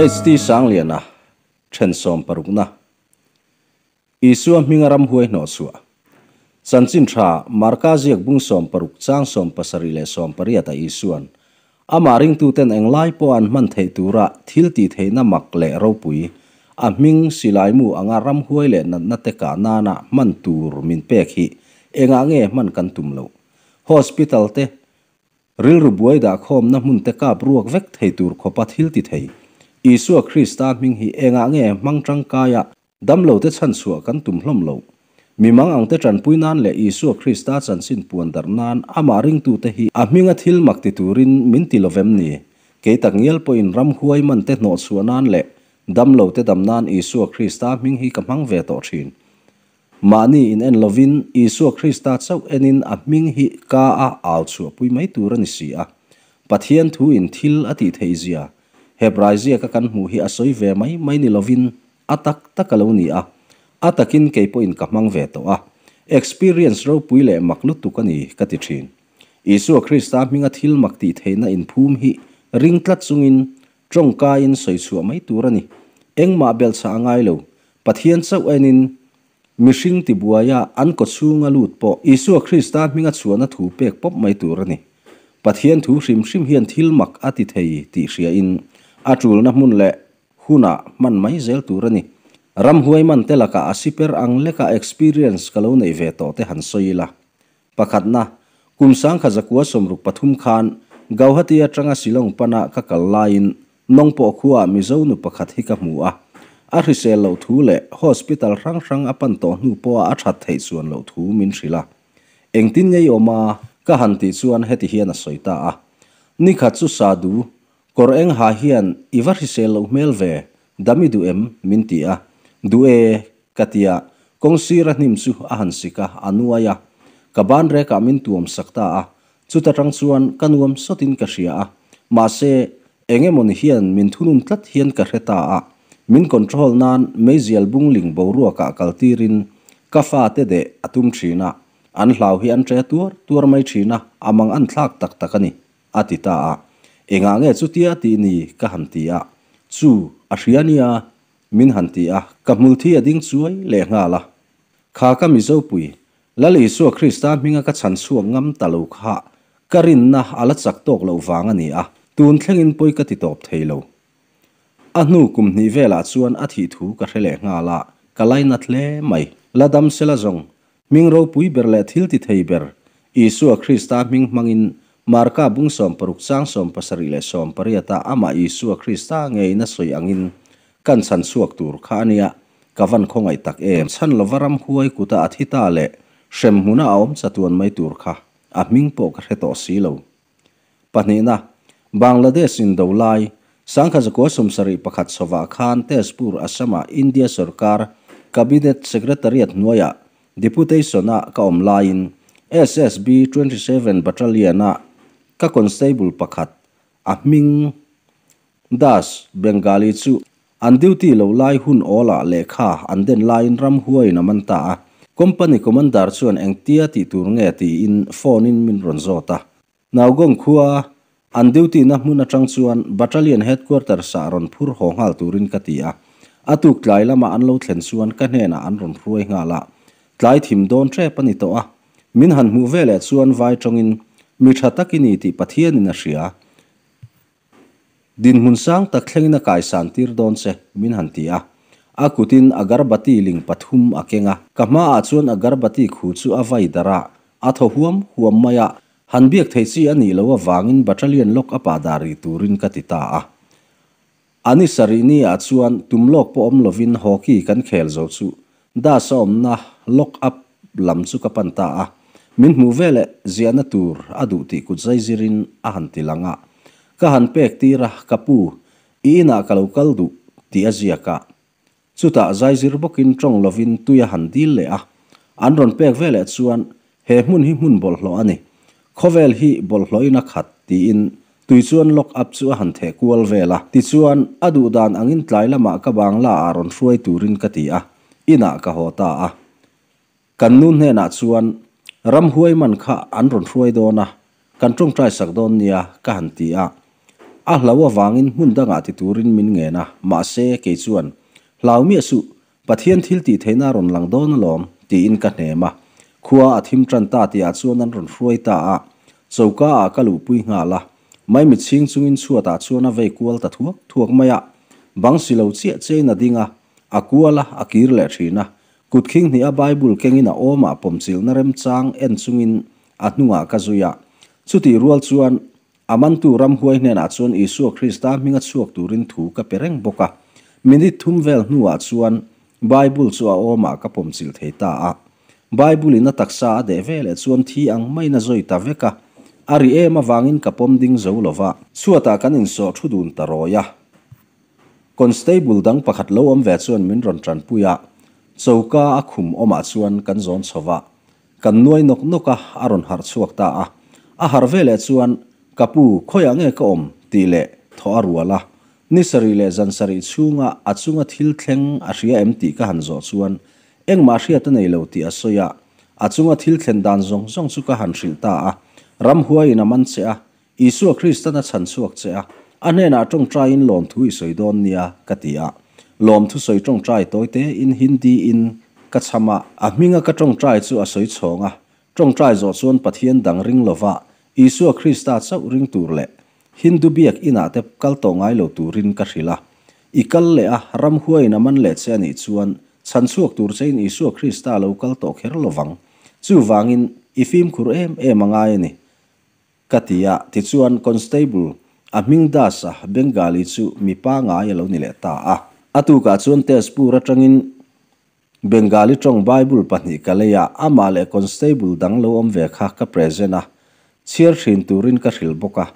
HT Sangliana, Then sawmparukna, Isua hminga ramhuai hnawhchhuah. Chanchin tha Marka ziak bung 16 chang 70 leh 80 a Isuan amah ringtuten englai pawh an hman theih tura thil tih theihna mak leh ropui, a hming silaimu anga ramhuai leh natna te kah nana hman tur min pek hi engah nge hman kan tum loh? Hospital te rilru buai dahkhawmna hmun te kap ruak vek thei tur khawpa thil ti thei Isua Krista hming hi engah nge hmang tangkaia damlo te chhanchhuah kan tum hlawm loh? Mi mang ang te tanpui nan leh Isua Krista chanchin puan darh nan amah ringtute hi a hminga thil mak ti turin min ti lovem ni? Kei tak ngial pawhin ramhuai man te hnawhchhuah nan leh damlo te dam nan Isua Krista hming hi ka hmang ve tawh thin. Mahni in en lovin Isua Krista chauh enin a hming hi ka a au chhuahpui mai tur a ni si a. Pathian thu in thil a tih theih zia Hebrai ziaka kan hmuh hi a sawi ve mai mai ni lovin a tak tak a lo ni a, a takin kei pawhin ka hmang ve tawh a, experience ropui leh mak lutuk a ni ka ti thin. Isua Krista hminga thil mak tih theihna inphum hi ring tlat chungin tawngkaiin sawi chhuah mai tur a ni. Engmah belhchhah a ngai lo, Pathian chauh enin mihring tibuaia an kawchhunga lut pawh Isua Krista hminga chhuahna thu pek pawp mai tur a ni. Pathian thu hrim hrim hian thil mak a ti thei tih hriain a tulna hmun leh hunah hman mai zel tur a ni. Ramhuai man te lakah a siper ang leka experience ka lo neih ve tawh te han sawi ila. Pakhatna, kum sangkhat zakua 63 khan Gauhati atanga Shillong pana ka kal laiin Nongpawh khuaah Mizo nu pakhat hi ka hmu a. A hrisel loh thu leh hospital hrang hrang a pan tawh hnu pawha a that theih chuan loh thu min hrilh a. Engtin ngei awm a? Ka han tih chuan heti hian a sawi ta a. Nikhat chu Sadhu, kawr eng ha hian i va hrisel loh hmel ve, dam i duh em? min ti a. Duh e, ka ti a. Kawng sira hnim chu a han sik a, a nuai a. Ka ban rekah min tuam sak ta a. Chuta tang chuan ka nuam sawtin ka hria a. Mahse, eng emawni hian min thunun tlat hian ka hre ta a. Min control nan meizial bungling boruakah kal tirin ka fate deh a tum thin a. An hlau hi an ṭe tuar tuar mai thin a, a mang an thlak tak tak a ni, a ti ta a. Engah nge chutia tih ni? ka han ti a. Chu, a hria nia, min han ti a, ka hmulthi a ding chuai leh nghal a. Kha ka Mizopui, Lal Isua Krista hminga ka chhan chhuak ngam ta lo kha ka rinna a la chak tawk loh vang a ni a, tun thlengin pawi ka ti tawp thei lo. A hnu kum hnih velah chuan a thih thu ka hre leh nghal a, ka lainat hle mai. La dam sela zawng, hming ropui ber leh thil ti thei ber, Isua Krista hming hmangin Marka bung 60 chang 70 leh 80 a amah Isua Krista ngeiin a sawi angin kan chhan chhuak tur kha a nia, ka van khawngaih tak em. Chhan lova ramhuai kuta a thi ta leh hrem hmuna a awm chatuan mai tur kha a hming pawh ka hre tawh si lo. Pahnihna, Bangladesh in do lai, 1971 chhovah khan Tezpur, Assam-ah India sorkar Cabinet Secretariat hnuaiah Deputation-a ka awm laiin SSB 27 Battalion-a ka constable pakhat a hming Das Bengali chu an duty lo lai hun awlah lehkha an den laiin ramhuaiin a man ta a. Company commander chuan engtia tih tur nge tiin phone-in min rawn zawt a. Naugawng khua an duty na hmun atang chuan Battalion Headquarters ah rawn phur haw nghal turin ka ti a. A tuk tlai lama an lo thlen chuan ka hnenah an rawn hruai nghal a. Tlai thim dawn tep a ni tawh a. Min han hmuh veleh chuan vai tawngin, Mi tha tak i ni tih Pathianin a hria. Dinhmun sang tak thlengin a kaisan tir dawn che, min han ti a. A kutin agarbati ling pathum a keng a. Ka hmaah chuan agarbati khu chu a vai darh a, a thaw huam huam mai a. Han biak thei chi a nih loh avangin battalion lock up ah dah rih turin ka ti ta a. A ni sarih ni ah chuan tum lawk pawh awm lovin hockey kan khel zo chu Das a awmna lock up lam chu ka pan ta a. Min hmuh veleh ziahna tur a duh tih kut zai zirin a han ti lang a. Ka han pek tir a, ka pu, i inah ka lo kal duh tih a ziak a. Chutah zaizir bawkin tawng lovin tui a han dil leh a. An rawn pek veleh chuan, He hmun hi hmun bawlhhlawh a ni. Khawvel hi bawlhhlawhin a khat, tiin tui chuan lock up chu a han theh kual vel a. Tichuan, a duh dan angin tlai lamah ka bangla ah rawn hruai turin ka ti a, inah ka haw ta a. Kan nu hnenah chuan, Ramhuai man kha an rawn hruai dawn a, kan tawngtai sak dawn nia, ka han ti a. A hlauh avangin hmun dangah ti turin min ngen a, mahse, kei chuan, Hlau miah suh, Pathian thil tih theihna a rawn lang dawn alawm, tiin ka hnem a. Khua a thim tan ta tihah chuan an rawn hruai ta a, choka ah ka luhpui nghal a. Maimit chhing chungin chhuatah chuan a vei kual ta thuak thuak mai a. Bang si lo chiah chiahin a ding a, a kual a, a kir leh thin a. Kut khing hnih a Bible kengin a awmah pawmchilhna remchang en chungin a hnungah ka zui a. Chutih rual chuan a mantu ramhuai hnenah chuan Isua Krista hminga chhuak turin thu ka pe reng bawk a. Minute thum vel hnuah chuan Bible chu a awmah ka pawmchilh thei ta a. Bible in a taksa a deh veleh chuan thi ang maiin a zawi ta vek a. A ri em avangin ka pawm ding zo lova. Chhuatah kan insawh thu dun ta rawi a. Constable dang pakhat lo awm ve chuan min rawn tanpui a, choka a khum awmah chuan kan zawn chho va. Kan nuai nawk nawk a, a rawn harh chhuak ta a. A harh veleh chuan, Ka pu, khawiah nge ka awm? tih leh thaw a rual a. Ni sarih leh zan sarih chhunga a chunga thil thleng a hria em tih ka han zawh chuan, engmah hriat a nei lo tih a sawi a. A chunga thil thlen dan zawng zawng chu ka han hrilh ta a. Ramhuaiin a man che a, Isua Kristan a chhan chhuak che a, a hnenah tawngtaiin lawmthu i sawi dawn nia, ka ti a. Lawmthu sawi tawngtai tawi tein Hindi in ka chham a, a hminga ka tawngtai chu a sawi chhawng a. Tawngtai zawh chuan Pathian dang ring lova Isua Krista chauh ring tur leh Hindu biak inah te kal tawh ngai lo turin ka hrilh a. I kal leh a, ramhuaiin a man leh che a nih chuan chhan chhuak tur chein Isua Krista lo kal tawh kher lovang. Chuvangin i fimkhur em em a ngai a ni. Ka ti a, tichuan Constable a hming Das a Bengali chu mi pangai a lo ni leh ta a. A tukah chuan Tezpur atangin Bengali tawng Bible pahnih ka lei a, amah leh Constable dang lo awm ve kha ka present a, chhiar thin turin ka hrilh bawk a.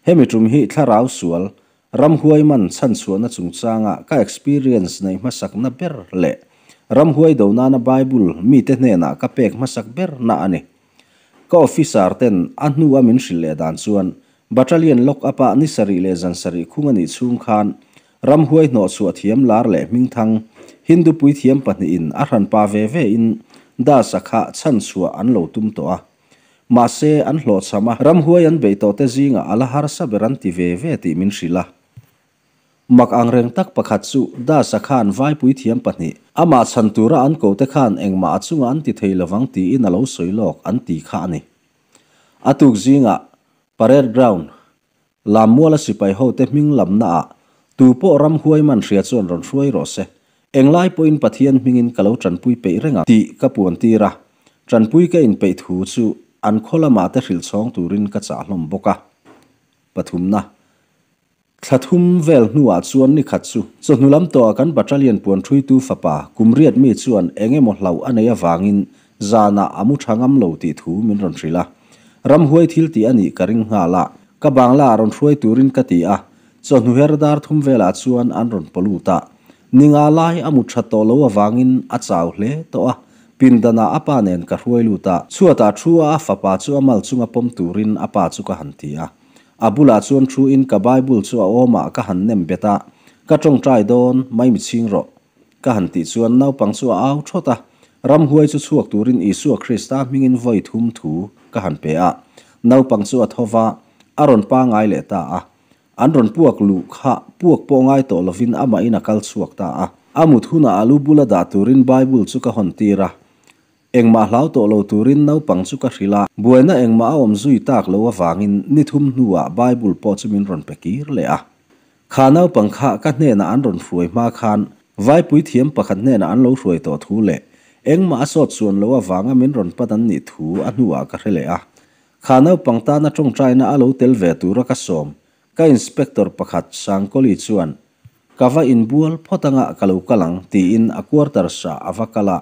Hemi tum hi thlarau sual, ramhuai man chhanchhuahna chungchanga ka experience neih hmasakna ber leh ramhuai do nana Bible mite hnenah ka pek hmasak berna a ni. Ka officer ten a hnu a min hrilh leh dan chuan Battalion lock up ah ni sarih leh zan sarih khung a nih chhung khan ramhuai hnawhchhuah thiam lar leh hmingthang Hindu puithiam pahnihin a hranpa ve ve in Das-a kha chhanchhuah an lo tum tawh a. Mahse an hlawhchham a, ramhuai an beih tawh te zingah a la harsa ber an ti ve ve tih min hrilh a. Mak angreng tak pakhat chu Das-a khan vaipui thiam pahnih, amah chhan tura an kote khan engmah a chungah an ti thei lovang tiin a lo sawi lawk an ti kha a ni. A tuk zingah Parade Ground, Lammuala sipai hote hming lamnaah tu pawh ramhuai man hria chuan rawn hruai rawh se, englai pawhin Pathian hmingin ka lo tanpui peih reng ang tih ka puan tir a, tanpui ka inpeih thu chu an khaw lamah te hrilh chhawng turin ka chah hlawm bawk a. Pathumna. Thla thum vel hnuah chuan ni khat chu chawhnu lam tawhah kan battalion puan ṭhuitu fapa kum riat mi chuan eng emaw hlauh a neih avangin zanah a mu ṭha ngam lo tih thu min rawn hrilh a. Ramhuai thil tih a nih ka ring nghal a, ka bangla a rawn hruai turin ka ti a, chawhnu her dar thum velah chuan an rawn paw lut a. Ni nga lai a mut ṭhat tawh lo avangin a chau hle tawh a, pindanah a pa nen ka hruai lut a, chhuatah thu a a fapa chu a mal chunga pawm turin a pa chu ka han ti a. A bulah chuan thu in ka Bible chu a awmah ka han nem bet a, ka tawngtai dawn mai mi chhing rawh. Ka han tih chuan naupang chu a au thawt a, ramhuai chu chhuak turin Isua Krista hmingin vawi thum thu ka han pe a. Naupang chu a tho va, a rawn pangai leh ta a. An rawn puak luh kha puak pawh ngai tawh lovin amahin a kal chhuak ta a. A mut hunah a lu bula dah turin Bible chu ka hawn tir a. Engmah hlau tawh lo turin naupang chu ka hrilh a, buaina engmah a awm zui tak lo avangin ni thum hnuah Bible pawh chu min rawn pe kir leh a. Kha naupang kha ka hnenah an rawn hruai hma khan Vaipui thiam pakhat hnenah an lo hruai tawh thu leh engmah a sawt chuan lo avanga min rawn pan an nih thu a hnuah ka hre leh a. Kha naupang tana tawngtaina a lo tel ve tura ka sawm ka inspector pakhat Sangkawli chuan Ka va inbual phawt anga ka lo kal ang, tiin a quarters ah a va kal a.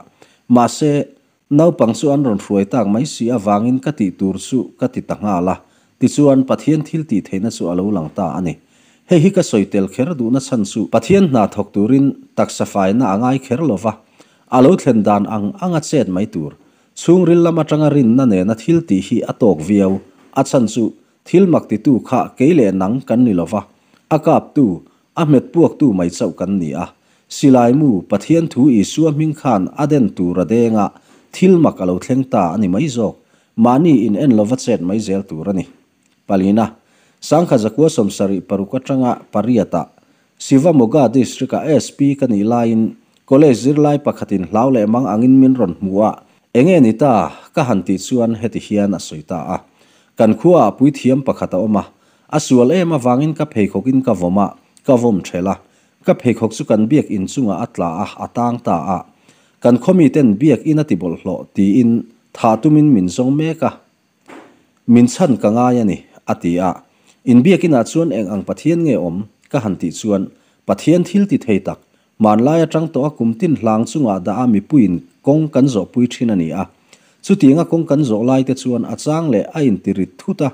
Mahse, naupang chu an rawn hruai tak mai si avangin ka tih tur chu ka ti ta nghal a. Tichuan, Pathian thil tih theihna chu a lo lang ta a ni. Hei hi ka sawi tel kher duhna chhan chu Pathian hna thawk turin taksa faina a ngai kher lo va, a lo thlen dan ang anga chet mai tur. Chhungril lam atanga rinna nena thil tih hi a tawk viau. A chhan chu Thil mak titu kha kei leh nang kan ni lova, a kaptu, a hmet puaktu mai chauh kan ni a. Silai mu, Pathian thu Isua hming khan a den tur a deng a, thil mak a lo thleng ta a ni mai zawk. Mahni in en lova chet mai zel tur a ni. Palina. 1976 atanga pariatah Shivamogga District-a SP ka nih laiin college zirlai pakhatin hlau leh mang angin min rawn hmu a, enge ni ta ka han tih chuan heti hian a sawi ta a, Kan khuaah puithiam pakhat a awm a, a sual em avangin ka pheikhawkin ka vawm a, ka vawm ṭhelh a, ka pheikhawk chu kan biak in chungah a tla a, a tang ta a. Kan khaw miten biak in a ti bawlhhlawh tiin thah tumin min zawng mek a, Min chhan ka ngai a ni, a ti a. Inbiakinah chuan eng ang Pathian nge awm? ka han tih chuan, Pathian thil ti thei tak, hmanlai atang tawh a kum tin hlang chungah dah a mipuiin kawng kan zawhpui thin a ni a. Chutianga kawng kan zawh lai te chuan a chang leh a inti rit thut a,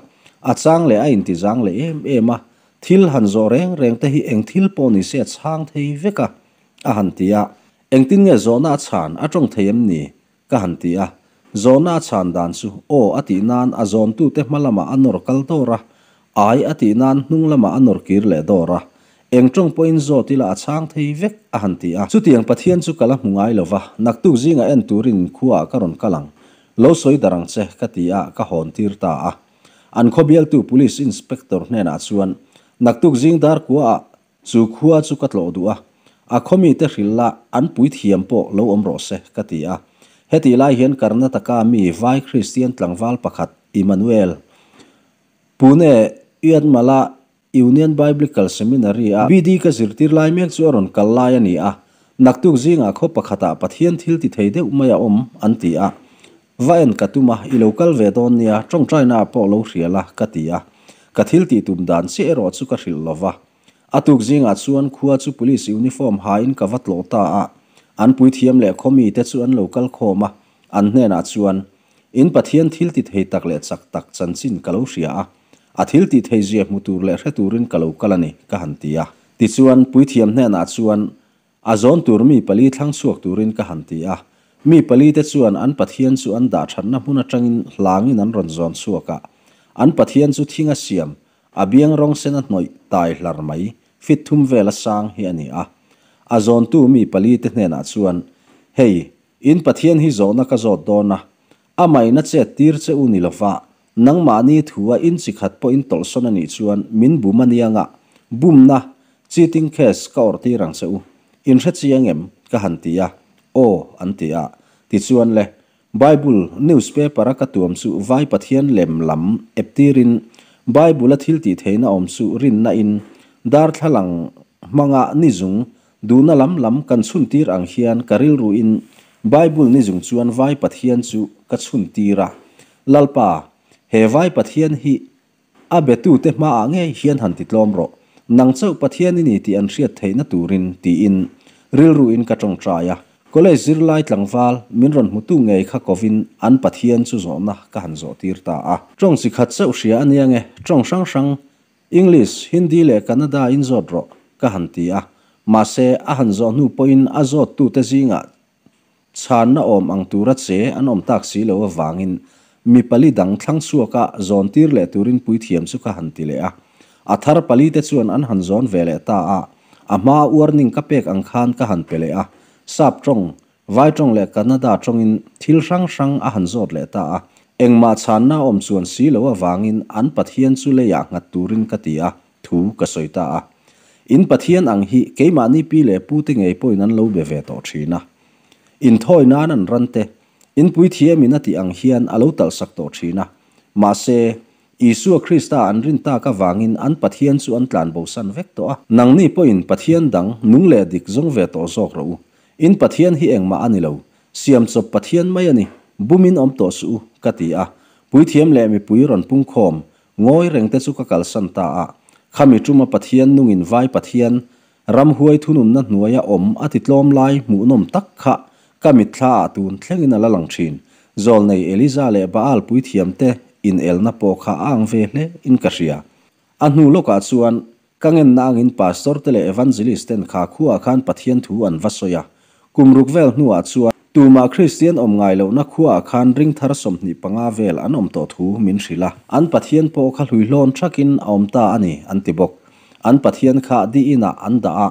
a chang leh a inti zang leh em em a, thil han zawh reng reng te hi eng thil pawh ni se a chhang thei vek a, a han ti a. Engtin nge zawhna a chhan a tawng thei em ni? Ka han ti a, zawhna a chhan dan chu aw a tih nan a zawntute hma lamah a nawr kal dawr a, ai a tih nan hnung lamah a nawr kir leh dawr a, eng tawng pawhin zawt ila a chhang thei vek a han ti a. Chutiang Pathian chu ka la hmu ngai lo va, naktuk zingah en turin khuaah ka rawn kal ang, lo sawi dar ang che ka ti a, ka hawn tir ta a. An khawbialtu Police Inspector hnenah chuan naktuk zing dar kuaah Chu khua chu ka tlawh duh a, a khawmite hrilh la an puithiam pawh lo awm rawh se, ka ti a. Hetih lai hian Karnataka mi Vai Kristian tlangval pakhat Emmanuel, Pune Yadmala Union Biblical Seminary a BD ka zirtir lai mek chu a rawn kal lai a ni a, naktuk zingah khaw pakhatah Pathian thil ti thei deuh mai a awm, an ti a. Va en ka tum a, i lo kal ve dawn nia, tawngtaina ah pawh lo hria la, ka ti a. Ka thil tih tum dan chiah erawh chu ka hrilh lo va. A tuk zingah chuan khua chu police uniform hain ka va tlawh ta a, an puithiam leh khaw mite chu an lo kal khawm a, an hnenah chuan, In Pathian thil ti thei tak leh chak tak chanchin ka lo hria a, a thil tih thei zia hmu tur leh hre turin ka lo kal a ni, ka han ti a. Tichuan, puithiam hnenah chuan, A zawn tur mi pali thlang chhuak turin ka han ti a. Mi pali te chuan an Pathian chu an dah thatna hmun atangin hlangin an rawn zawn chhuak a. An Pathian chu thing a siam, a biang rawng sen a hnawih tai hlar mai, fit thum vel a sang hi a ni a. A zawntu mi pali te hnenah chuan, Hei, in Pathian hi zawhna ka zawt dawn a, amah in a chet tir che u ni lova, nangmahni thu a in chi khat pawh in tawlhsawn a nih chuan min bum a nianga, bumna, Cheating case ka awrh tir ang che u. In hre chiang em? ka han ti a. Aw, an ti a. Tichuan le, Bible newspaper a ka tuam chu Vai Pathian lem lam ep tirin Bible a thil tih theihna awm chu rinna in darthlalang hmanga nizung duhna lam lam kan chhun tir ang hian ka rilru in Bible nizung chuan Vai Pathian chu ka chhun tir a. Lalpa, he Vai Pathian hi A betute hmaah ngei hian han ti tlawm rawh, nang chauh Pathian i ni tih an hriat theihna turin, tiin rilruin ka tawngtai a. College zirlai tlangval min rawn hmutu ngei kha kovin an Pathian chu zawhna ka han zawhtir ta a. Tawng chi khat chauh hria a nia nge, tawng hrang hrang, English, Hindi leh Kannada in zawt rawh, ka han ti a. Mahse, a han zawh hnu pawhin a zawttute zingah Chhanna awm ang tura che an awm tak si lo avangin mi pali dang thlang chhuaka zawn tir leh turin puithiam chu ka han ti leh a. A thar pali te chuan an han zawn ve leh ta a, a hmaa warning ka pek ang khan ka han pe leh a. Sap tawng, Vai tawng leh Kannada tawngin thil hrang hrang a han zawt leh ta a. Engmah chhanna awm chuan si lo avangin an Pathian chu leiah nghat turin ka ti a, thu ka sawi ta a. In Pathian ang hi keimahni pi leh pute ngei pawhin an lo be ve tawh thin a. Inthawi nan an ran te, in puithiamin a tih ang hian a lo talhsak tawh thin a. Mahse, Isua Krista an rin tak avangin an Pathian chu an tlan bosan vek tawh a. Nangni pawhin Pathian dang, nung leh dik zawng ve tawh zawk rawh u. In Pathian hi engmah a ni lo, siamchawp Pathian mai a ni, bumin awm tawh suh u, ka ti a. Puithiam leh mipui rawn pungkhawm, Ngawi reng te chu ka kalsan ta a, khami tuma Pathian nungin vai Pathian ramhuai thununna hnuaia awm a ti tlawm lai hmuhnawm tak kha ka mitthla ah tun thlengin a la lang thin. Zawlnei Eliza leh Baal puithiam te inelna pawh kha a ang ve hle in ka hria. A hnu lawkah chuan Ka ngenna angin Pastor te leh Evangelist ten kha khuaah khan Pathian thu an va sawi a. Kum ruk vel hnuah chuan tumah Kristian awm ngai lohna khuaah khan ring thar 25 vel an awm tawh thu min hrilh a. An Pathian pawh kha hluihlawn thakin a awm ta a ni an ti bawk. An Pathian kha di inah an dah a,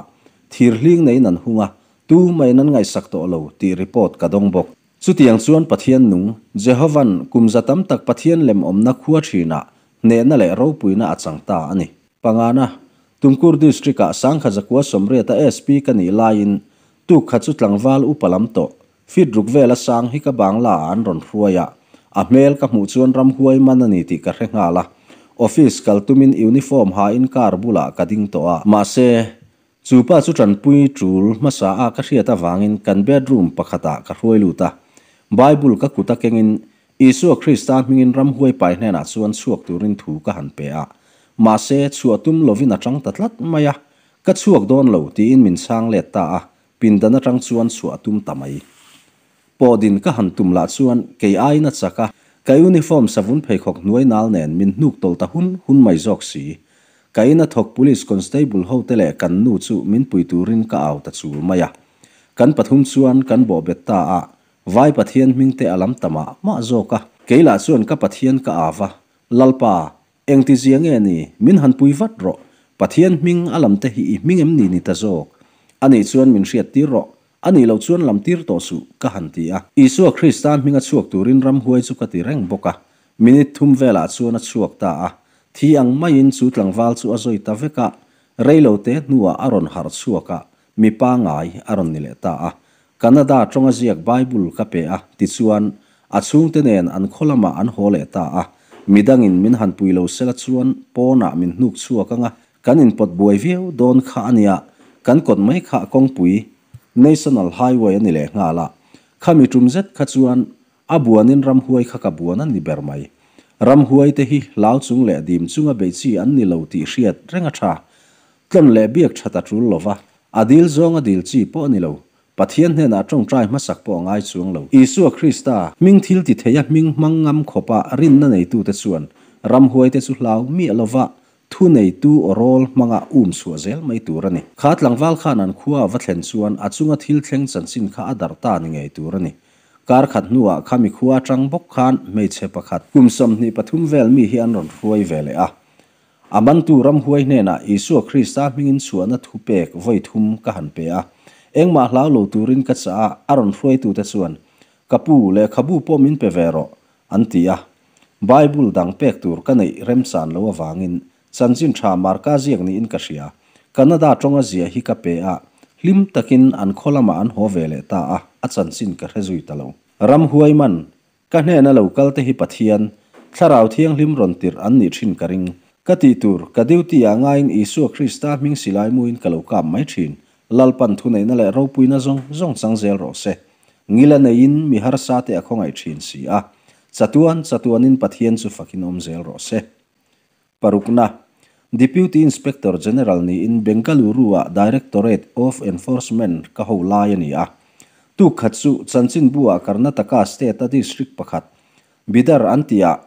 thir hling neiin an hung a, tumah in an ngaihsak tawh lo tih report ka dawng bawk. Chutiang chuan Pathian nung, Jehovan, kum za tam tak Pathian lem awmna khua thinah hnehna leh ropuina a chang ta a ni. Pangana, Tumkur District-ah Sangkha Zakua Sawmriata SP ka nih laiin tuk khat chu tlangval upa lam tawh, feet ruk vela sang hi ka bangla ah an rawn hruai a, a hmel ka hmuh chuan ramhuai man a ni tih ka hre nghal a. Office kal tumin uniform hain car bulah ka ding tawh a. Mahse, chu pa chu tanpui tul hmasa a ka hriat avangin kan bedroom pakhatah ka hruai lut a. Bible ka kut a kengin Isua Krista hmingin ramhuai pai hnenah chuan chhuak turin thu ka han pe a. Mahse, chhuah tum lovin a tang ta tlat mai a. Ka chhuak dawn lo tiin min chhang let ta a, pindan atang chuan chhuah a tum ta mai. Pawhdin ka han tum lah chuan kei aiin a chak a, ka uniform savun pheikhawk hnuai nal nen min hnuk tawlh ta hun hun mai zawk si. Ka ina thawk police constable hote leh kan nu chu min pui turin ka au ta chul mai a. Kan pathum chuan kan bawhbet ta a, Vai Pathian hming te a lam ta mah mah zawk a. Kei lah chuan ka Pathian ka au a, Lalpa, engti zia nge ni, min han pui vat rawh, Pathian hming a lam te hi i hming em ni ni ta zawk? Anih chuan min hriat tir rawh, anih loh chuan lam tir tawh suh, ka han ti a. Isua Krista hming a chhuak turin ramhuai chu ka ti reng bawk a. Minute thum velah chuan a chhuak ta a. Thi ang maiin chu tlangval chu a zawi ta vek a. Reilo te hnuah a rawn harh chhuak a, mi pangai a rawn ni leh ta a. Canada tawnga ziak Bible ka pe a, tichuan, a chhungte nen an khaw lamah an haw leh ta a. Midangin min han pui lo sela chuan pawnah min hnuk chhuak anga kan inpawt buai viau dawn kha a nia, kan kawt mai kha kawngpui, National Highway a ni leh nghal a. Khami tum zet kha chuan a buanin ramhuai kha ka buan a ni ber mai. Ramhuai te hi hlau chung leh dim chunga beih chi an ni lo tih hriat reng a tha. Tlawn leh biak that a tul lova, a dil zawng a dil chi pawh a ni lo. Pathian hnenah tawngtai hmasak pawh a ngai chuang lo. Isua Krista, hming thil ti thei a hming hmang ngam khawpa rinna neitute chuan ramhuaite chu hlau miah lova thu neitu aw rawl hmanga um chhuah zel mai tur a ni. Kha tlangval khan an khua a va thlen chuan a chunga thil thleng chanchin kha a darh ta ni ngei tur a ni. Kar khat hnuah khami khua atang bawk khan hmeichhe pakhat kum 23 vel mi hi an rawn hruai ve leh a. A mantu ramhuai hnenah Isua Krista hmingin chhuahna thu pek vawi thum ka han pe a. Engmah hlau lo turin ka chah a, a rawn hruaitute chuan, Ka pu, lehkhabu pawh min pe ve rawh, an ti a. Bible dang pek tur ka neih remchan lo avangin chanchin tha Marka ziak niin ka hria. Canada tawnga ziah hi ka pe a, hlim takin an khaw lamah an haw ve leh ta a, a chanchin ka hre zui ta lo. Ramhuai man Ka hnena lo kal te hi Pathian, Thlarau Thianghlim rawn tirh an nih thin ka ring. Ka tih tur, ka duty ah ngaiin Isua Krista hming silai muin ka lo kap mai thin. Lalpan thuneihna leh ropuina zawng zawng chang zel rawh se. Ngila neiin mi harsa te a khawngaih thin si a. Chatuan chatuanin Pathian chu fakin awm zel rawh se. Parukna, Deputy Inspector General niin Bengaluru-ah Directorate of Enforcement ka ho lai a ni a. Tuk khat chu chanchinbu-ah Karnataka state-a district pakhat, Bidar an tihah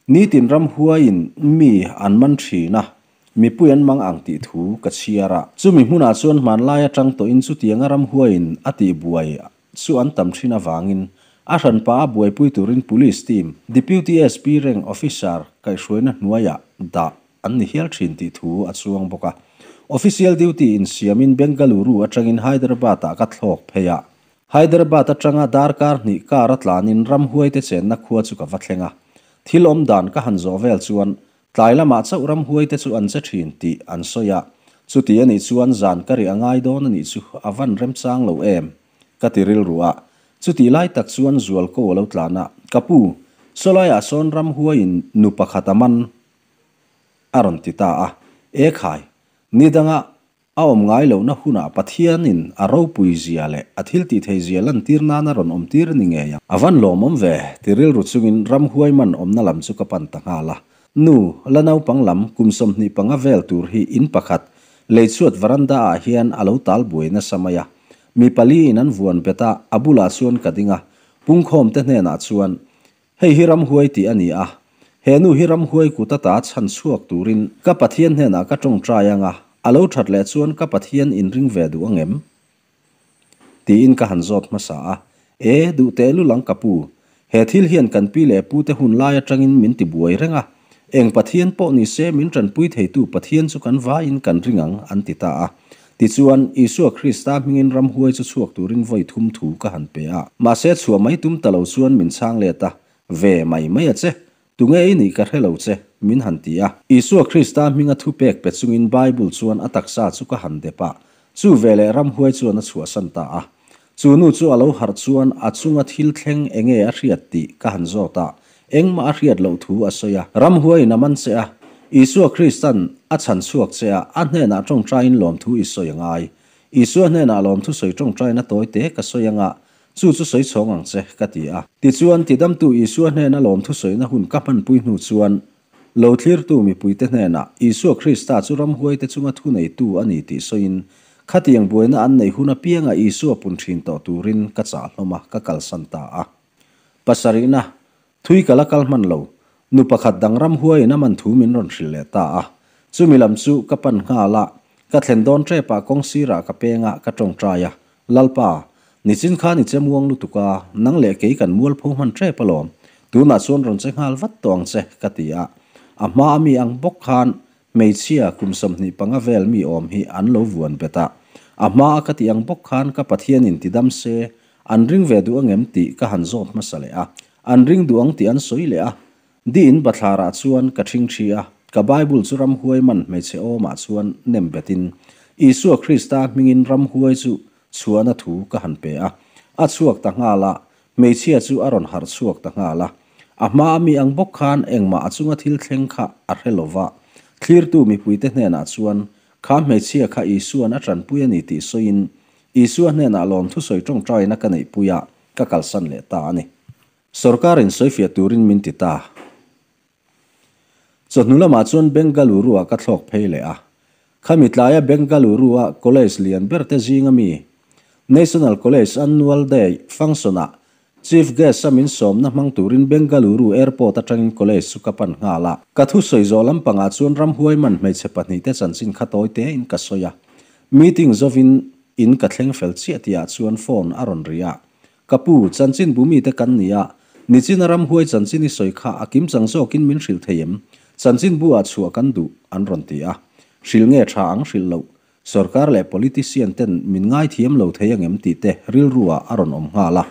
nitin ramhuaiin mi an man thin a, mipui an mang ang tih thu ka chhiar a. Chumi hmunah chuan hmanlai atang tawhin chutianga ramhuaiin a tihbuai chu an tam thin avangin a hranpa a buaipui turin Police team, Deputy SP rank officer kaihhruaina hnuaiah dah an ni hial thin tih thu a chuang bawk a. Official duty insiamin Bengaluru atangin Hyderabad-ah ka thlawk phei a. Hyderabad atanga darkar hnih kar a tlanin ramhuaite chenna khua chu ka va thleng a. Thil awm dan ka han zawh vel chuan Tlai lamah chauh ramhuaite chu an che thin tih an sawi a, chuti a nih chuan zan ka ri a ngai dawn a nih chu a van remchang lo em? ka ti rilru a, chutih lai tak chuan zualko a lo tlan a, Ka pu, sawlaiah sawn ramhuaiin nu pakhat a man a rawn ti ta a, E khai, ni danga A awm ngai lohna hunah Pathianin a ropui zia leh a thil tih thei zia lantir nana rawn awm tir ni ngei ang. A van lawmawm ve, ti rilru chungin ramhuai man awmna lam chu ka pan ta nghal a. Nu, la naupang lam kum 25 vel tur hi in pakhat, leichhuat veranda ah hian a lo tal buai nasa mai a. Mi pali in an vuan bet a, a bulah chuan ka ding a. Pungkhawm te hnenah chuan, Hei hi ramhuai tih a ni a, he nu hi ramhuai kut ata chhan chhuak turin ka Pathian hnenah ka tawngtai ang a, a lo that leh chuan ka Pathian inring ve duh ang em? Tiin ka han zawt hmasa a, E, duh teh lul ang ka pu, he thil hian kan pi leh pute hun lai atangin min ti buai reng a, eng Pathian pawh ni se min tanpui theitu Pathian chu kan vaiin kan ring ang, an ti ta a. Tichuan, Isua Krista hmingin ramhuai chu chhuak turin vawi thum thu ka han pe a. Mahse, chhuah mai tum ta lo chuan min chhang let a, Ve mai mai a che. Tunge i nih ka hre lo che, min han ti a. Isua Krista hminga thupek pe chungin Bible chuan a taksa chu ka han dep a, chu veleh ramhuai chuan a chhuahsan ta a. Chu nu chu a lo harh chuan a chunga thil thleng enge a hriat tih ka han zawt a, engmah a hriat loh thu a sawi a. Ramhuaiin a man che a, Isua Kristan a chhan chhuak che a, a hnenah tawngtaiin lawmthu i sawi a ngai. Isua hnenah lawmthu sawi tawngtaina tawi te ka sawi anga, chu chu sawi chhawng ang che, ka ti a. Tichuan, tidamtu Isua hnena lawmthu sawina hun ka hmanpui hnu chuan, lo thlirtu mipuite hnenah Isua Krista chu ramhuaite chunga thuneitu a ni tih sawiin, khatiang buaina an neih hun apianga Isua pun thin tawh turin ka chah hlawm a, ka kalsan ta a. Pasarihna, Thui ka la kal hman lo. Nu pakhat dang ramhuaiin a man thu min rawn hrilh leh ta a. Chumi lam chu ka pan nghal a, ka thlen dawn ṭepah kawng sirah ka peng a, ka ṭawngṭai a, Lalpa, nichin khan i che muang lutuk a, nang leh kei kan mualpho hman ṭep alawm. Tunah chuan rawn che nghal vat tawh ang che, ka ti a. A hma a mi ang bawk khan hmeichhia kum 25 vel mi awm hi an lo vuan bet a. A hma a ka tih ang bawk khan ka Pathianin ti dam se, an ring ve duh angem tih ka han zawt hmasa leh a. An ring duh ang tih an sawi leh a. Di in bathlarah chuan ka ṭhing ṭhi a, ka Bible chu ramhuai man hmeichhe awmah chuan nem betin Isua Krista hmingin ramhuai chu chhuahna thu ka han pe a. A chhuak ta nghal a, hmeichhia chu a rawn harh chhuak ta nghal a. A hma a mi ang bawk khan engmah a chunga thil thleng kha a hre lo va. Thlirtu mipuite hnenah chuan kha hmeichhia kha Isua'n a ṭanpui a ni tih sawiin Isua hnenah lawmthu sawi ṭawngṭaina ka neihpui a, ka kalsan leh ta a ni. Sorkarin sawifiah turin min ti ta. Chawhnu lamah chuan Bengaluru-ah ka thlawk phei leh a. Khami tlaia Bengaluru-a college lian ber te zinga mi, National College Annual Day function-ah Chief Guest-a min sawmna hmang turin Bengaluru Airport atangin college chu ka pan nghal a. Ka thusawi zawh lampangah chuan ramhuai man hmeichhe pahnihte chanchin kha tawi tein ka sawi a. Meeting zovin in ka thleng fel chiah tihah chuan phone a rawn ri a. Ka pu, chanchin bu mite kan ni a, nichina ramhuai chanchin i sawi kha a kim chang zawkin min hrilh thei em? Chanchin bu ah chhuah kan duh, an rawn ti a. Hrilh nge tha ang hrilh loh? Sorkar leh politician ten min ngaithiam lo thei angem tih te rilru ah a rawn awm nghal a.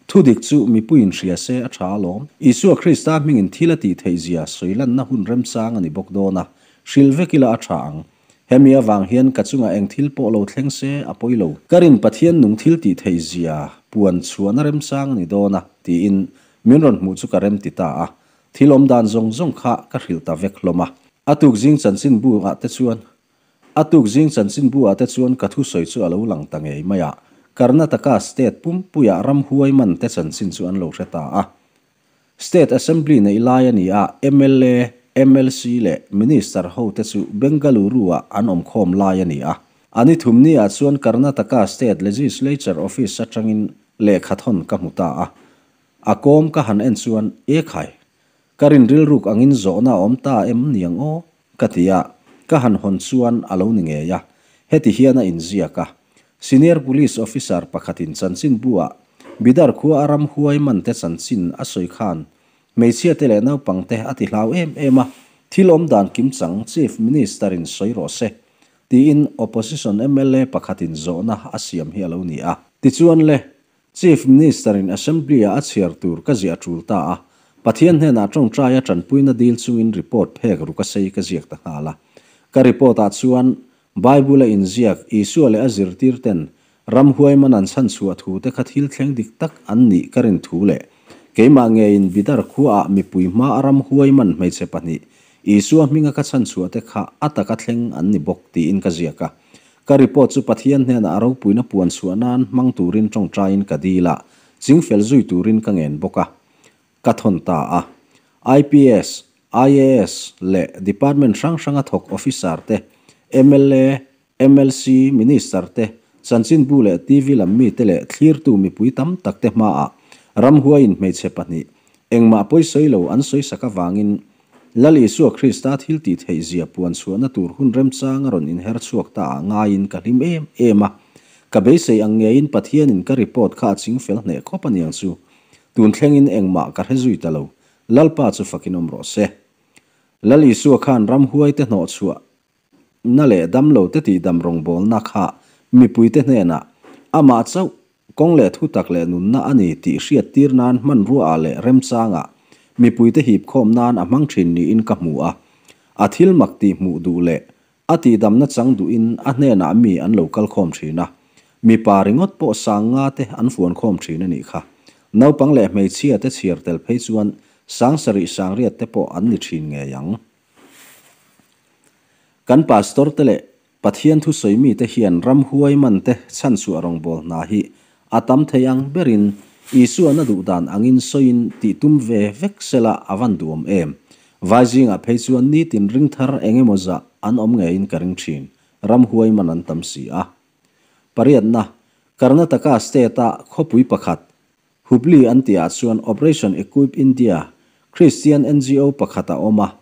Thudik chu mipuiin hria se a tha alawm. Isua Krista hmingin thil a tih theih zia sawi lanna hun remchang a ni bawk dawn a, hrilh vek ila a tha ang. Hemi avang hian ka chungah eng thil pawh lo thleng se a pawi lo. Ka rin Pathian nung thil tih theih zia puan chhuahna remchang a ni dawn a, tiin min rawn hmuh chu ka rem ti ta a. Thil awm dan zawng zawng kha ka hrilh ta vek hlawm a. A tuk zing chanchinbu ah te chuan A tuk zing chanchinbu ah te chuan ka thusawi chu a lo lang ta ngei mai a, Karnataka state pumpuiah ramhuai man te chanchin chu an lo hre ta a. State Assembly neih lai a ni a, mla, mlc leh Minister ho te chu Bengaluru ah an awmkhawm lai a ni a. A ni thum ni ah chuan Karnataka State Legislature Office atangin lehkha thawn ka hmu ta a. A kawm ka han en chuan, E khai, ka rin rilruk angin zawhna a awm ta em niang aw? Ka ti a, ka han hawn chuan a lo ni ngei a, heti hian a inziak a. Senior Police Officer pakhatin chanchinbu-ah Bidar khua a ramhuai mante chanchin a sawi khan hmeichhiate leh naupangte a ti hlau em em a, thil awm dan kimchang Chief Minister-in sawi rawh se, tiin Opposition mla pakhatin zawhna a siam hi a lo ni a. Tichuan le, Chief Minister-in Assembly-ah a chhiar tur ka ziah tul ta a, Pathian hnenah tawngtaia tanpuina dil chungin report phek ruk a sei ka ziak ta nghal a. Ka report-ah chuan Bible-a inziak Isua leh a zirtirten ramhuai man an chhanchhuah thu te kha thil thleng dik tak an nih ka rin thu leh keimah ngeiin Bidar khuaah mipui hmaa ramhuai man hmeichhe pahnih Isua hminga ka chhanchhuah te kha a taka thleng an ni bawk tiin ka ziak a. Ka report chu Pathian hnenah a ropuina puan chhuah nan hmang turin tawngtaiin ka dil a, chingfel zui turin ka ngen bawk a, ka thawn ta a. IPS, IAS leh department hrang hranga thawk officer te, mla, mlc, minister te, chanchinbu leh TV lam mite leh thlirtu mipui tam tak te hmaah ramhuaiin hmeichhe pahnih engmah pawisawi lo an sawisak avangin Lal Isua Krista thil tih theih zia puan chhuahna tur hun remchang a rawn inher chhuak ta ah ngaiin ka hlim em em a. Ka beisei ang ngeiin Pathianin ka report kha a ching fel hneh khawp aniang chu. Tun thlengin engmah ka hre zui ta lo. Lalpa chu fakin awm rawh se. Lal Isua khan ramhuaite hnawh chhuah na leh damlo te tih dam rawngbawlna kha mipuite hnenah amah chauh kawng leh thutak leh nunna a ni tih hriattir nan hmanruaah leh remchangah mipuite hipkhawm nan a hmang thin niin ka hmu a. A thil mak tih hmuh duh leh a tihdamna chang duhin a hnenah mi an lo kal khawm thin a. Mipa ringawt pawh 5000 te an fuan khawm thin a nih kha. Naupang leh hmeichhia te chhiar tel phei chuan 7000 800 te pawh an ni thin ngei ang. Kan pastor te leh Pathian thusawi mite hian ramhuai man te chhanchhuah rawngbawl hna hi a tam thei ang berin Isua'n a duh dan angin sawiin tih tum ve vek sela a van duhawm em. Vai zingah phei chuan nitin ring thar eng emaw zah an awm ngeiin ka ring thin, ramhuai man an tam si a. Pariatna, Karnataka state-a khawpui pakhat, Hubli an tihah chuan Operation Equip India, Christian ngo pakhat a awm a.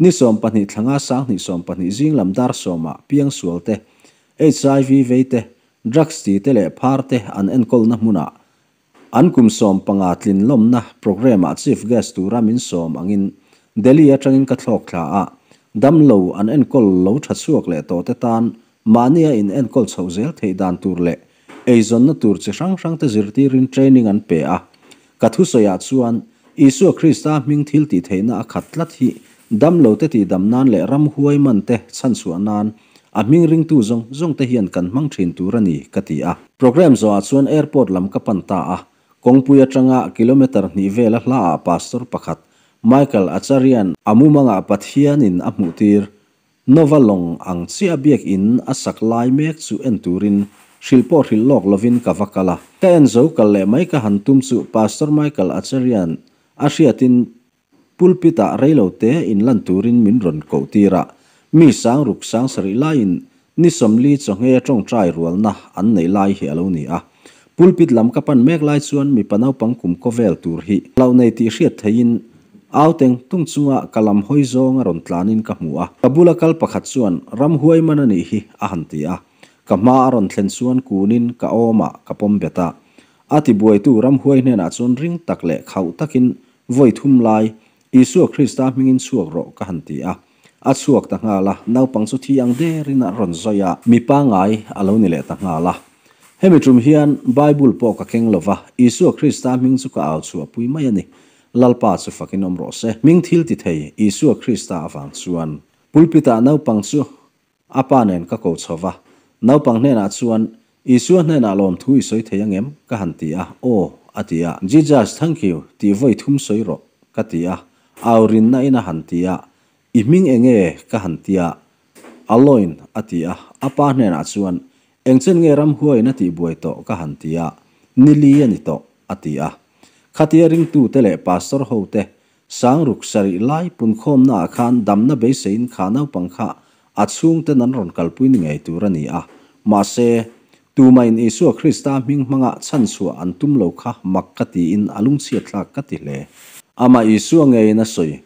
Ni 12 thlanga 2020 zing lam dar sawmah piangsual te, hiv vei te, drugs ti te leh phar te an enkawlna hmunah an kum 15 tlin lawmna programme-ah chief guest tura min sawm angin Delhi atangin ka thlawk thla a. Damlo an enkawl lo tha chhuak leh tawh te tan Mahnia in enkawl chhoh zel theih dan tur leh eizawnna tur chi hrang hrangte zirtirin training an pe a. Ka thusawiah chuan Isua Krista hming thil tih theihna a khat tlat hi damlote tihdam nan leh ramhuai mante chhanchhuah nan a hming ringtu zawng zawngte hian kan hmang thin tur a ni, ka ti a. Programme zawhah chuan airport lam ka pan ta a. Kawngpui atanga kilometre hnih vela hlaah pastor pakhat Michael Acharian a mumangah Pathianin a hmuhtir Nova lawng ang chiah biak in a sak lai mek chu en turin hrilh pawh hrilh lawk lovin ka va kal a. Ka en zo kal leh mai ka han tum chu Pastor Michael Acharian a hriatin pulpit ah reilo te in lan turin min rawn koh tir a. Mi 6000 7000 laiin ni 40 chawngheia tawngtai rualna an neih lai hi a lo ni a. Pulpit lam ka pan mek lai chuan mipa naupang kum kaw vel tur hi hlauh nei tih hriat theihin au teng tung chunga ka lam hawi zawng a rawn tlanin ka hmu a. Ka bula kal pakhat chuan ramhuai man a nih hi a han ti a. Ka hma a rawn thlen chuan kunin ka awmah ka pawm bet a. A tibuaitu ramhuai hnenah chuan ring tak leh khauh takin vawi thum lai Isua Krista hmingin chhuak rawh ka han ti a. A chhuak ta nghal a, naupang chu thi ang derin a rawn zawi a, mi pangngai a lo ni leh ta nghal a. Hemi tum hian Bible pawh ka keng lo va, Isua Krista hming chu ka au chhuahpui mai a ni. Lalpa chu fakin awm rawh se. Hming thil ti thei Isua Krista avang chuan. Pulpit-ah naupang chu A pa nen ka ko chho va, naupang hnenah chuan, Isua hnenah lawmthu i sawi thei angem? ka han ti a, Aw, a ti a. Jesus, thank you, tih vawi thum sawi rawh, ka ti a. Au rinna in a han ti a, I hming eng nge? ka han ti a. Aloin, a ti a. A pa hnenah chuan, Engchen nge ramhuaiin a tihbuai tawh? ka han ti a. Ni li a ni tawh, a ti a. Khatia ringtute leh pastor hote 6000 lai punkhawmnaah khan damna beiseiin kha naupang kha a chhungten an rawn kalpui ni ngei tur a ni a. Mahse, tumahin Isua Krista hming hmanga chhanchhuah an tum lo kha mak ka tiin a lungchhiatthlak ka ti hle. Amah Isua ngeiin a sawi,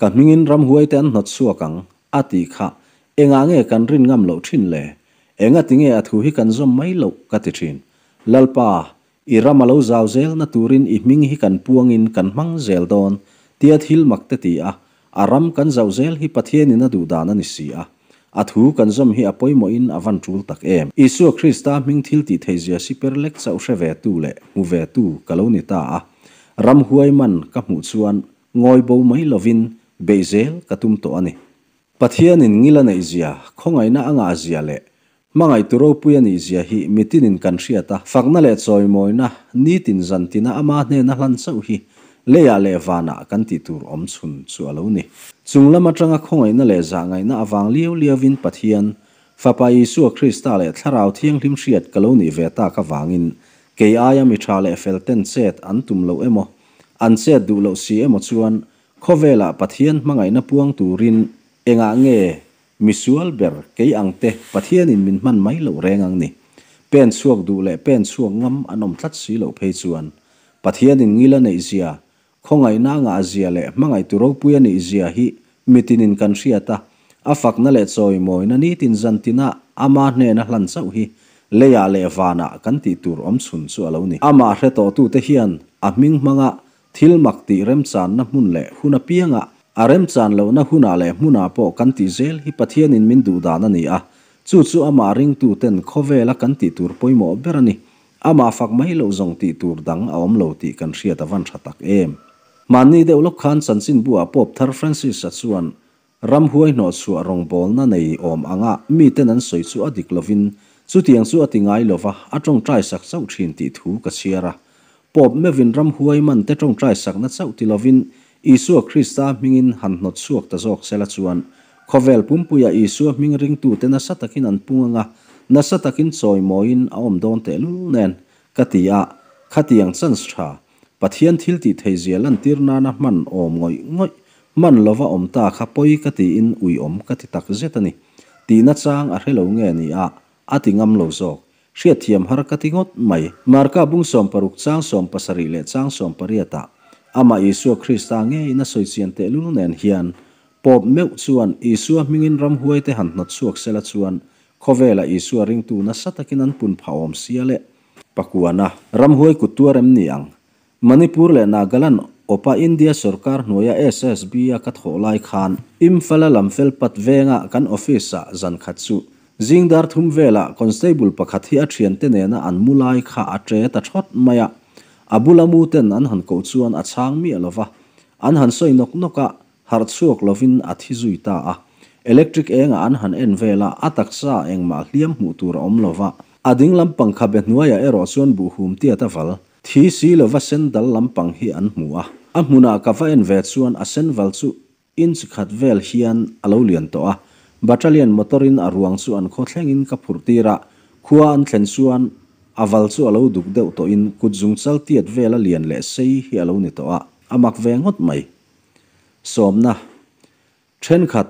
Ka hmingin ramhuaite an hnawt chhuak ang, a tih kha engah nge kan rin ngam loh thin le? Engati nge a thu hi kan zawm mai loh ka ti thin. Lalpa, I ram a lo zau zel na turin i hming hi kan puangin kan hmang zel dawn, tia thil mak te ti a, a ram kan zauh zel hi Pathianin a duh dan a ni si a. A thu kan zawm hi a pawimawhin a van tul tak em. Isua Krista hming thil tih theihzia siper lek chauh hre ve tu leh hmu ve tu ka lo ni ta a. Ram huai man ka hmuh chuan ngawi bo mai lovin beih zel ka tum tawh a ni. Pathianin ngil a neih zia, khawngaihna a ngah zia leh hmangaihtu ropui a nih zia hi mitinin kan hriat a, fakna leh chawimawina nitin zantina ama hnena hlan chauh hi leiah leh vanah kan tih tur awm chhun chu a lo ni. Chung lam atanga khawngaihna leh zahngaihna avang liau liauin Pathian, Fapa Isua Krista leh Thlarau Thianghlim hriat ka lo nih ve tak avangin kei aia mi tha leh fel ten chet an tum loh emaw, an chet duh loh si emaw chuan Khawvelah Pathian hmangaihna puang turin engah nge misual ber kei ang te Pathianin min hman mai loh reng ang ni? Pen chhuak duh leh pen chhuak ngam an awm tlat si loh phei chuan Pathianin ngil a neih zia, khawngaihna a ngah zia leh hmangaihtu ropui a nih zia hi mitinin kan hriat a, a fakna leh chawimawina nitin zantina ama hnena hlan chauh hi leiah leh vanah kan tih tur awm chhun chu a lo ni. Amah hre tawhtute hian a hming hmanga Thil mak tih remchanna hmun leh hun apiangah, a remchan lohna hunah leh hmunah pawh kan tih zel hi Pathianin min duh dan a ni a, chu chu amah ringtuten khawvela kan tih tur pawimawh ber a ni. Amah fak mai loh zawng tih tur dang a awm lo tih kan hriat a van tha tak em. Hmanni deuh lawk khan chanchinbu ah Pope thar Francis-a chuan ramhuai hnawhchhuah rawngbawlna nei awm anga miten an sawi chu a dik lovin chutiang chu a ti ngai lova a tawngtai sak chauh thin tih thu ka chhiar a. Pope meuhin ramhuai man te tawngtai sakna chauh ti lovin Isua Krista hmingin han hnawtchhuak ta zawk sela chuan khawvel pumpuia Isua hming ringtute nasa takin an pung anga nasa takin chawimawiin a awm dawn tehlul nen ka ti a, khatiang chance tha Pathian thil tih theihzia lantir nana hman awm ngawih ngawih, hman lova awm ta kha pawi ka tiin uiawm ka ti tak zet a ni. Tihna chang a hre lo nge ni a, a ti ngam lo zawk. Hriatthiam har ka ti ngawt mai. Marka bung 60 chang 70 leh chang 18 ah amah Isua Krista ngeiin a sawi chian tehlul nen hian Pope meuh chuan Isua hmingin ramhuaite han hnawt chhuak sela chuan khawvela Isua ringtu nasa takin an pun phah awm sia le. Pakuana, ramhuai kut tuar em ni ang? Manipur leh Nagaland awpa India sorkar hnuaia SSB a ka thawh lai khan Imphal-a lam fel pat venga kan office-ah zan khat chu zing dar thum velah constable pakhat hi a thiante nena an mu lai kha a ṭe ta thawt mai a. A bula mu ten an han koh chuan a chhang miah lo va, an han sawi nawk nawk a, harh chhuak lovin a thi zui ta a. Electric engah an han en vel a, a taksa engmah hliam hmuh tur a awm lo va. A ding lampang khabe hnuaiah erawh chuan buhhum tiat a val. Thi si lova sen dal lampang hi an hmu a. A hmunah ka va en ve chuan a sen val chu inch khat vel hian a lo lian tawh a. Battalion motor-in a ruang chu an khaw thlengin ka phurh tir a. Khua an thlen chuan a val chu a lo duk deuh tawhin kut zungchal tiat vela lian leh sei hi a lo ni tawh a, a mak ve ngawt mai. Sawmna thenkhat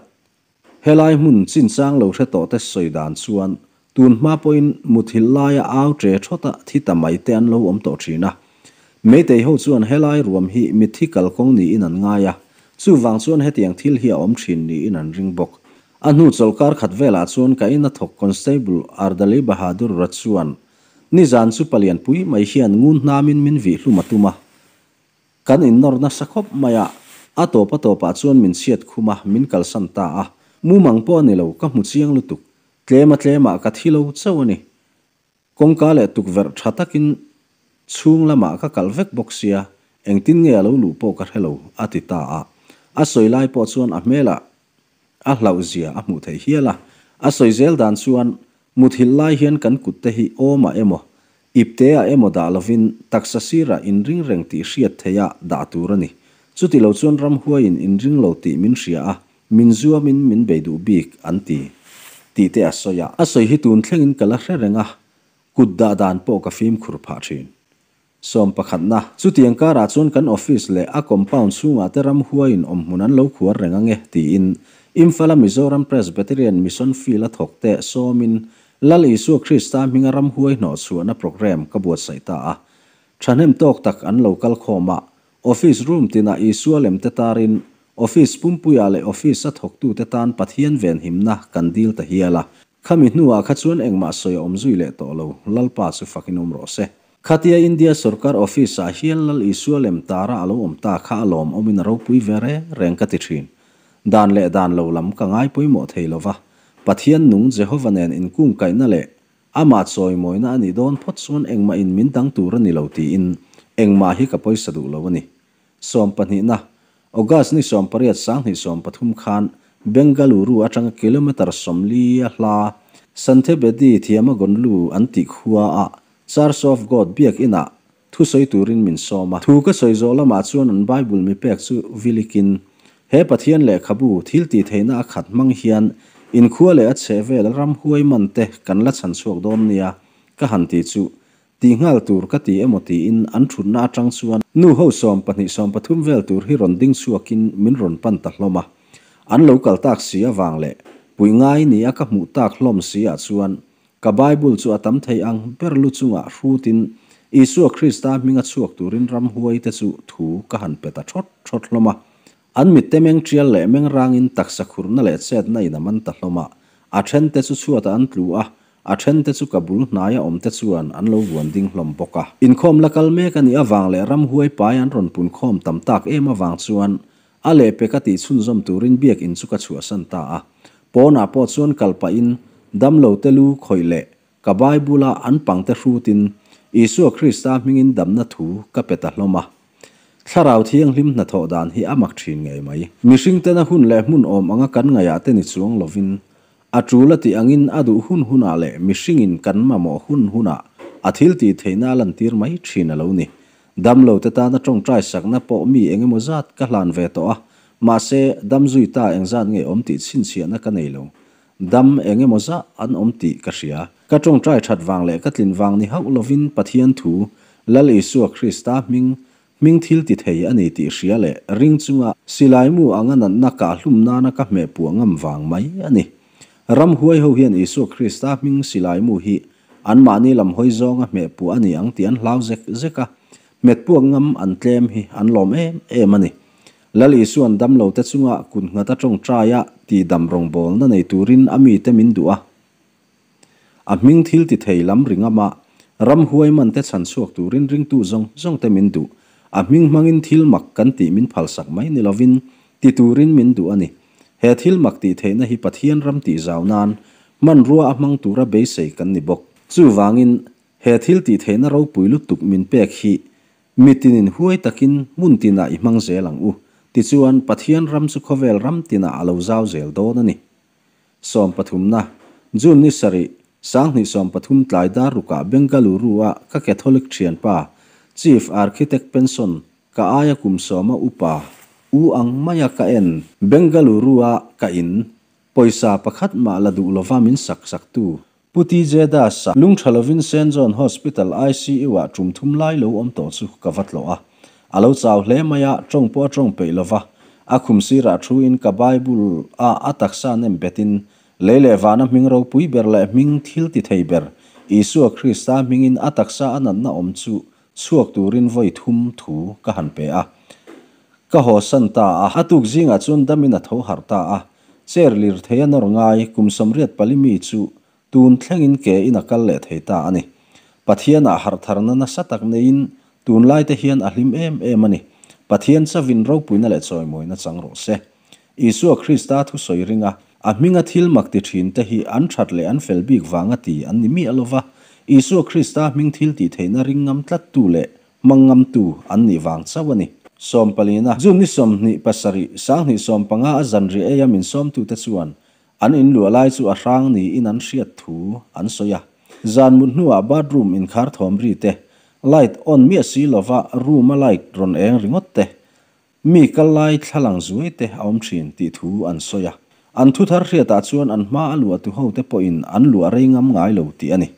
Helai hmun chinchang lo hre tawh te sawi dan chuan tun hma pawhin muthilh laia au ṭe ṭhawta thi ta mai te an lo awm tawh ṭhin a. Meitei ho chuan helai ruam hi mitthi kalkawng niin an ngai a, chuvang chuan hetiang thil hi a awm ṭhin niin an ring bawk. A hnu chawlhkar khat velah chuan ka ina thawk Constable Ardali Bahadur Ra chuan nizan chu palian pui mai hian ngun hnamin min vih hlum a tum a, Kan innawr nasa khawp mai a, a tawp a tawpah chuan min chhiat khum a, min kalsan ta a. Mumang pawh a ni lo, ka hmu chiang lutuk. Tlem a tlemah ka thi lo chauh a ni. Kawngka leh tukverh tha takin chhung lamah ka kalh vek bawk sia, engtin nge a lo luh pawh ka hre lo, a ti ta a. A sawi lai pawh chuan a hmelah a hlauhzia a hmuh theih hial a. A sawi zel dan chuan Muthilh lai hian kan kutte hi awmah emaw, ipteah emaw dah lovin taksa sirah inring reng tih hriat theiha dah tur a ni. Chuti lo chuan ramhuaiin inring lo tih min hria a, min zuamin min bei duh bik an ti tih te a sawi a. A sawi hi tun thlengin ka la hre reng a, kut dah dan pawh ka fimkhur phah thin. Sawmpakhatna, Chutiang karah chuan kan office leh a compound chhungah te ramhuaiin awmhmun an lo khuar reng ange, tiin Imphal-a Mizoram Presbyterian Mission Field-a thawkte sawmin Lal Isua Krista hminga ramhuai hnawhchhuahna programme ka buatsaih ta a. Thahnem tawk tak an lo kal khawm a, office room tinah Isua lem te tarin office pumpuiah leh office-a thawktute tan Pathian venhimna kan dil ta hial a. Khami hnuah kha chuan engmah sawi a awm zui leh tawh lo, Lalpa chu fakin awm rawh se. Khatia India sorkar office ah hial Lal Isua lem tara a lo awm ta kha a lawm awmin a ropui ve reng reng ka ti thin. Dan leh dan lo lam ka ngai pawimawh thei lo va, Pathian nung Jehova nen inkungkaihna leh amah chawimawina a nih dawn phawt chuan engmah in min dang tur a ni lo tiin engmah hi ka pawisa duh lo a ni. Sawmpahnihna, August ni 18 2013 khan Bengaluru atanga kilometre 40 a hla Santhebedi Thiamagonlu an tih khua ah Church of God biak inah thusawi turin min sawm a. Thu ka sawi zawh lamah chuan an Bible mi pek chu vilikin he Pathian lehkhabu thil tih theihna a khat hmang hian inkhua leh a chhehvel ramhuai man te kan la chhan chhuak dawn nia ka han ti chu Tih nghal tur ka ti emaw tiin an thutna atang chuan nu ho 12 13 vel tur hi rawn ding chhuakin min rawn pan ta hlawm a. An lo kal tak si avang leh puih ngai ni a ka hmuh tak hlawm si ah chuan ka Bible chu a tam thei ang ber lu chungah hrutin Isua Krista hminga chhuak turin ramhuai te chu thu ka han pe ta thawt thawt hlawm a. An mitte meng tial leh meng rangin taksa khurna leh chetna in a man ta hlawm a, a then te chu chhuatah an tlu a, a then te chu ka bul hnaia awm te chuan an lo vuan ding hlawm bawk a. Inkhawm la kal mek a nih avang leh ramhuai pai an rawn pun khawm tam tak em avang chuan a lehpek a tih chhunzawm turin biakinn chu ka chhuahsan ta a. Pawnah pawh chuan kal pahin damlo te lu khawih leh ka Bible-a an pangte hrutin Isua Krista hmingin damna thu ka pe ta hlawm a. Thlarau Thianghlim hnathawh dan hi a mak thin ngei mai. Mihring tena hun leh hmun awm anga kan ngaihah te ni chuang lovin, a tul a tih angin a duh hun hunah leh mihringin kan mamawh hun hunah a thil tih theihna a lantir mai thin a lo ni. Damlo te tana tawngtai sakna pawh mi engemaw zat ka hlan ve tawh a, mahse dam zui ta engzat nge awm tih chhinchhiahna ka nei lo. Dam engemaw zah an awm tih ka hria. Ka tawngtai that vang leh ka tlin vang ni hauh lovin Pathian thu, Lal Isua Krista hming, hming thil ti thei a ni tih hria leh ring chunga silaimu anga natna kahhlum nana ka hmeh puah ngam vang mai a ni. Ramhuai ho hian Isua Krista hming silaimu hi anmahni lam hawi zawnga hmeh puah a ni ang tih an hlau zek zek a, hmet puak ngam an tlem hi an lawm em em a ni. Lal Isua'n damlote chunga kut nghat a tawngtai a, tihdam rawngbawlna nei turin a mite min duh a. A hming thil ti thei lam ri ngam a, ramhuai man te chhan chhuak turin ringtu zawng zawng te min duh. A hming hmangin thil mak kan tih min phalsak mai ni lovin, ti turin min duh a ni. He thil mak tih theihna hi Pathian ram tih zau nan hmanrua a hmang tura beisei kan ni bawk. Chuvangin, he thil tih theihna ropui lutuk min pek hi mitinin huai takin hmun tinah i hmang zel ang u. Tichuan, Pathian ram chu khawvel ram tinah a lo zau zel dawn a ni. Sawmpathumna, June ni sarih, 2013 tlai dar rukah Bengaluru-a ka Catholic thianpa, Chief Architect Pension, ka aia kum sawma upa, u ang maia ka en, Bengaluru-a ka in, pawisa pakhat mah la duh lova min sak saktu, Pu TJ Das-a lung tha lovin Saint John Hospital ICU-ah tum thum lai lo awm tawh chu ka va tlawh a. A lo chau hle mai a, tawng pawh a tawng peih lova. A khum sirah thuin ka Bible a a taksa nem betin, lei leh vana hming ropui ber leh hming thil ti thei ber, Isua Krista hmingin a taksa a natna awm chu chhuak turin vawi thum thu ka han pe a. Ka haw san ta a, a tuk zingah chuan damin a tho harh ta a. Chair lirthei a nawr ngai, kum 84 mi chu tun thlengin ke in a kal leh thei ta a ni. Pathianah harh tharna nasa tak neiin tunlai te hian a hlim em em a ni. Pathian chavin ropuina leh chawimawina chang rawh se. Isua Krista thusawi ringa a hminga thil mak ti thin te hi an that leh an fel bik vanga ti an ni miah lova, Isua Krista hming thil tih theihna ring ngam tlattu leh Mangamtu an nih vang chauh a ni. Sawmpalina, June ni 27, 2015 a zanriah eia min sawmtute chuan an inluah lai chu a hrang niin an hriat thu an sawi a. Zan mut hnuah bathroom inkhar thawm ri te, light on miah si lova room a light rawn eng ringawt te, mi kal lai thlalang zuai te a awm thin tih thu an sawi a. An thuthar hriatah chuan an hma a luahtu hote pawhin an luah rei ngam ngai lo tih a ni.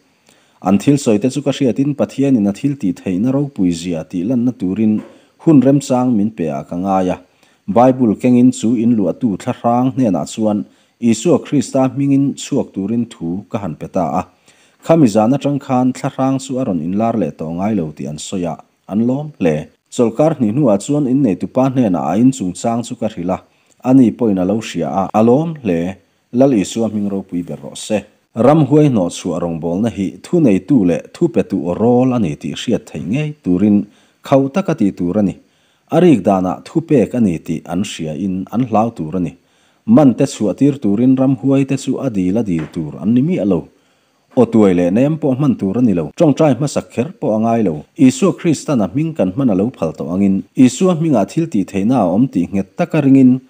An thil sawite chu ka hriatin Pathianin a thil tih theihna ropui zia tih lanna turin hun remchang min pe ah ka ngai a. Bible kengin chu in luahtu thlahrang hnenah chuan Isua Krista hmingin chhuak turin thu ka han pe ta a. Khami zan atang khan thlahrang chu a rawn inlar leh tawh ngai lo tih an sawi a, an lawm hle. Chawlhkar hnih hnuah chuan inneitupa hnenah a inchungchang chu ka hrilh a, ani pawhin a lo hria a, a lawm hle. Lal Isua hming ropui ber rawh se. Ramhuai hnawhchhuah rawngbawlna hi thuneitu leh thupetu aw rawl a ni tih hriat theih ngei turin khauh taka tih tur a ni. A rik danah thupek a ni tih an hriain an hlau tur a ni. Man te chhuah tir turin ramhuai te chu a dil a dil tur an ni miah lo. Aw tuai leh nem pawh hman tur a ni lo. Tawngtai hmasak kher pawh a ngai lo. Isua Kristan a hming kan hman a lo phal tawh angin Isua hmingah thil tih theihna a awm tih nghet taka ringin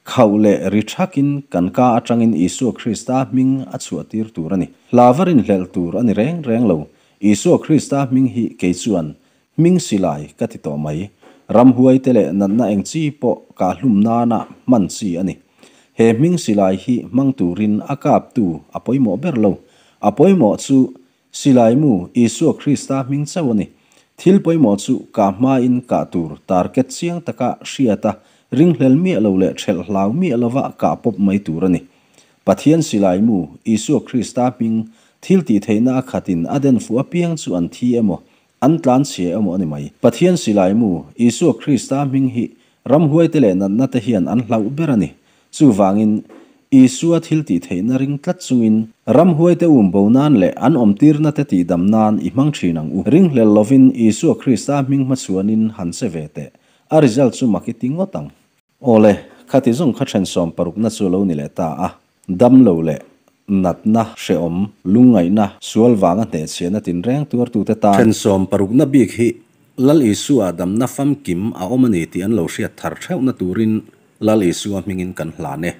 Khauh leh ri thakin kan ka atangin Isua Krista hming a chhuahtir tur a ni. Hlava rinhlelh tur a ni reng reng lo. Isua Krista hming hi kei chuan hming silai ka ti tawh mai. Ramhuaite leh natna eng chi pawh kahhlum nana hman chi a ni. He hming silai hi hmang turin a kaptu a pawimawh ber lo. A pawimawh chu Silai mu, Isua Krista hming chauh a ni. Thil pawimawh chu kah hmain kah tur target chiang taka hriat a, ringhlel miah lo leh thelh hlau miah lova kah pawp mai tur a ni. Pathian silai mu, Isua Krista hming, thil tih theihna a khatin a den fuh apiang chu an thi emaw, an tlan chhia emaw a ni mai. Pathian silai mu, Isua Krista hming hi ramhuaite leh natna te hian an hlauh ber a ni. Chuvangin, Isua thil tih theihna ring tlat chungin, ramhuaite um bo nan leh an awmtirna te tihdam nan i hmang thin ang u. Ringhlel lovin Isua Krista hming hmachhuanin han che ve teh. A result chu mak i ti ngawt ang. Awle, khati zawng kha then sawm parukna chu lo ni leh ta a. Dam lo leh natna, hrehawm, lungngaihna, sual vanga hnehchhiahna tinreng tuartute tan. Then sawm parukna bik hi Lal Isua-ah damna famkim a awm a ni tih an lo hriat thar theuhna turin Lal Isua hmingin kan hlan e.